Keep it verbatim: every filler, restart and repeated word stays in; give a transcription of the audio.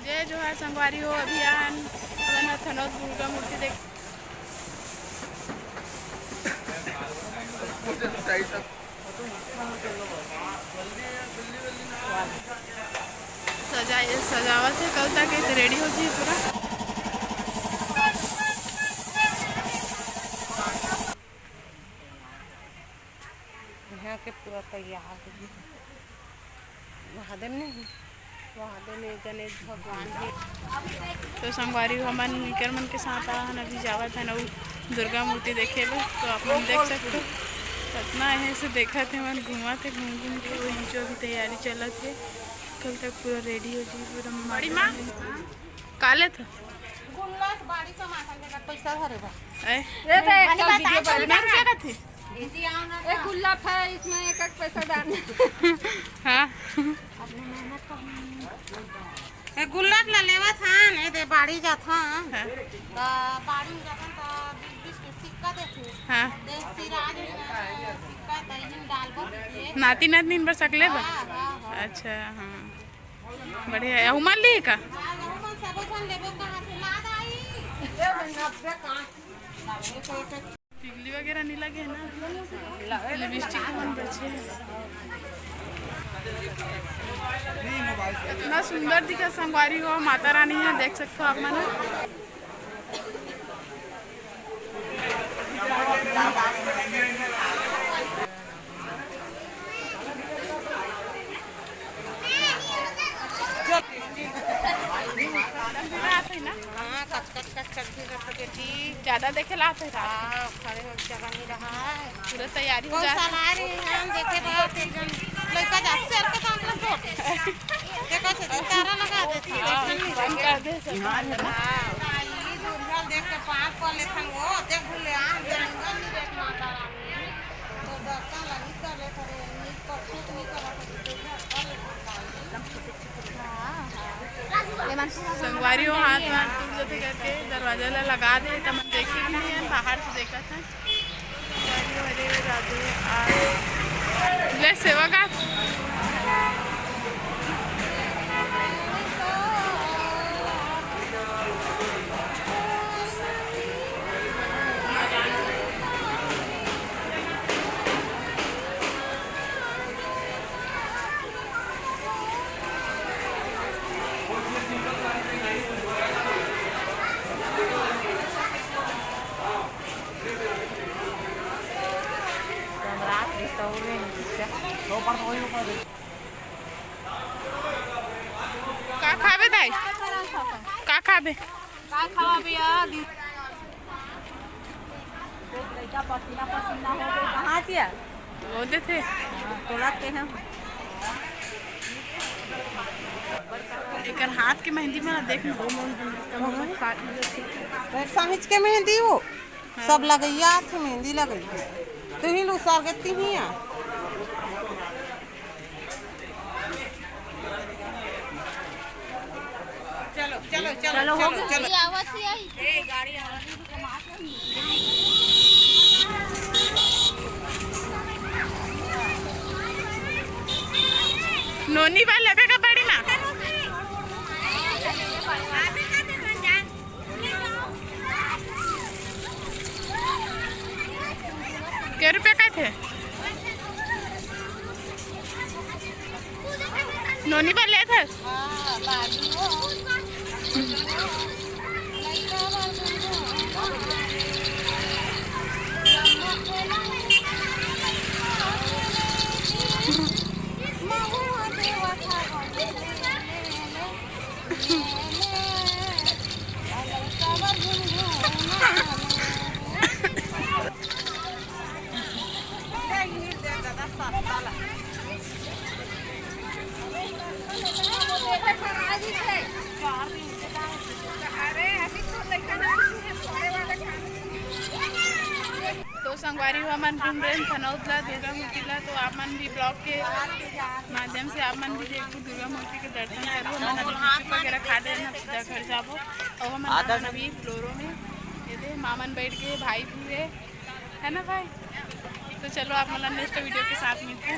जय जोहार संगवारी हो, अभी आन हमन ह थनौद दुर्गा मूर्ति देख सजाए, सजावत हे, कल तक ये रेडी हो जाही पूरा। यहाँ के पूरा तैयार हो गई। महादेव नहीं, महादेव नहीं, गणेश भगवान हे। तो संगवारी हो, हमन इकर मन के साथ आहन, अभी जावत हन अउ दुर्गा मूर्ति देखे बर। तो आप मन देख सकते हो, कतना हे से देखत हे मन, घूमत हे घूम घूम के। वो इंचो अभी तैयारी चलत हे, कल तक पूरा रेडी हो जाही पूरा। बड़ी माँ, का लेत ह? गुल्ला त बाड़ी का माता के पैसा धरे बा। ए? ये तो एक बनी बात वीडियो पर कितना रुपया का थे? ए, गुल्ला है, इसमें एक एक पैसा डालना। हाँ। ए, गुल्ला ला लेवत हन, ए दे बाड़ी जात हन। हाँ। त बाड़ी में जात हन त बीस बीस के सिक्का देथे। हाँ। दे सिराज में ना सिक्का त इही में डालबो दीजिए। नाती नातनी बर सकले बा? हाँ, हाँ, हाँ। अच्छा, हाँ। बढ़िया हे। अहू मन ली का? हाँ, अहू मन सबो झन लेबो कहाँ से? ला दाई। टिकली वगैरह नहीं लगे हे ना? लिपस्टिक मन बचे हे। इतना सुंदर दिखा संगवारी हो, माता रानी हे, देख सकते हो आप मन। हाँ, कच कच कच कच भी रहता बेटी। ज्यादा देखे ला आते हैं रात में। हाँ, खड़े हो जगह नहीं रहा है। पूरा तैयारी हो कौन जाता साल है। आ रही है, हम देखे बात एक जन लड़का जा सर के काम ना छोड़। देखो से तारा लगा देती है, हाँ, देखो नहीं बंद कर दे सब। हाँ, ये दूर देख के पाँच पा लेथन वो, देख भूले आ, जंगल नहीं देख माता रानी। तो दर्शन लगी कर ले करे, नहीं कर, कुछ नहीं कर, कर ले। संगवारी हो, हाथ वाथ टूट जथे करके दरवाजा ला लगा दे, त मन देखे भी नहीं है, बाहर से देखत है। संगवारी हो, अरे राधे, आ, ले सेवा का। सम्राट रेस्टोरेंट। का खाबे दाई? का खाबे? का खाबे यार? लइका पसीना पसीना हो गए, कहाँ से आ? वो देथे। हाँ, तोला के हैं। एकर हाथ के मेहंदी में ना देख ना। साहिज के मेहंदी वो सब लगैया आथे, मेहंदी लगैया। तू ही लू स्वागत ही आ। चलो, चलो, चलो, चलो, हो चलो, गया। चलो। ये आवाज ही आई। ए, गाड़ी आवाज। नोनी बा लेबे का बड़ी माँ। के रुपया का थे? नोनी बा लेत हस? तो संगवारी हो, हमन घूम रहे हन थनौद ला, दुर्गा मूर्ति ला, तो आप मन भी ब्लॉग के माध्यम से आप मन भी देखो दुर्गा मूर्ति के दर्शन करो। हमन अभी गुपचुप वगैरह खा दे, हमन सीधा घर जाबो। और हमन आधा आन अभी फ्लोरो में, ये दे मामन बैठ गए, भाई भी है, है ना भाई? तो चलो, आप मन ला नेक्स्ट वीडियो के साथ मिलते हैं।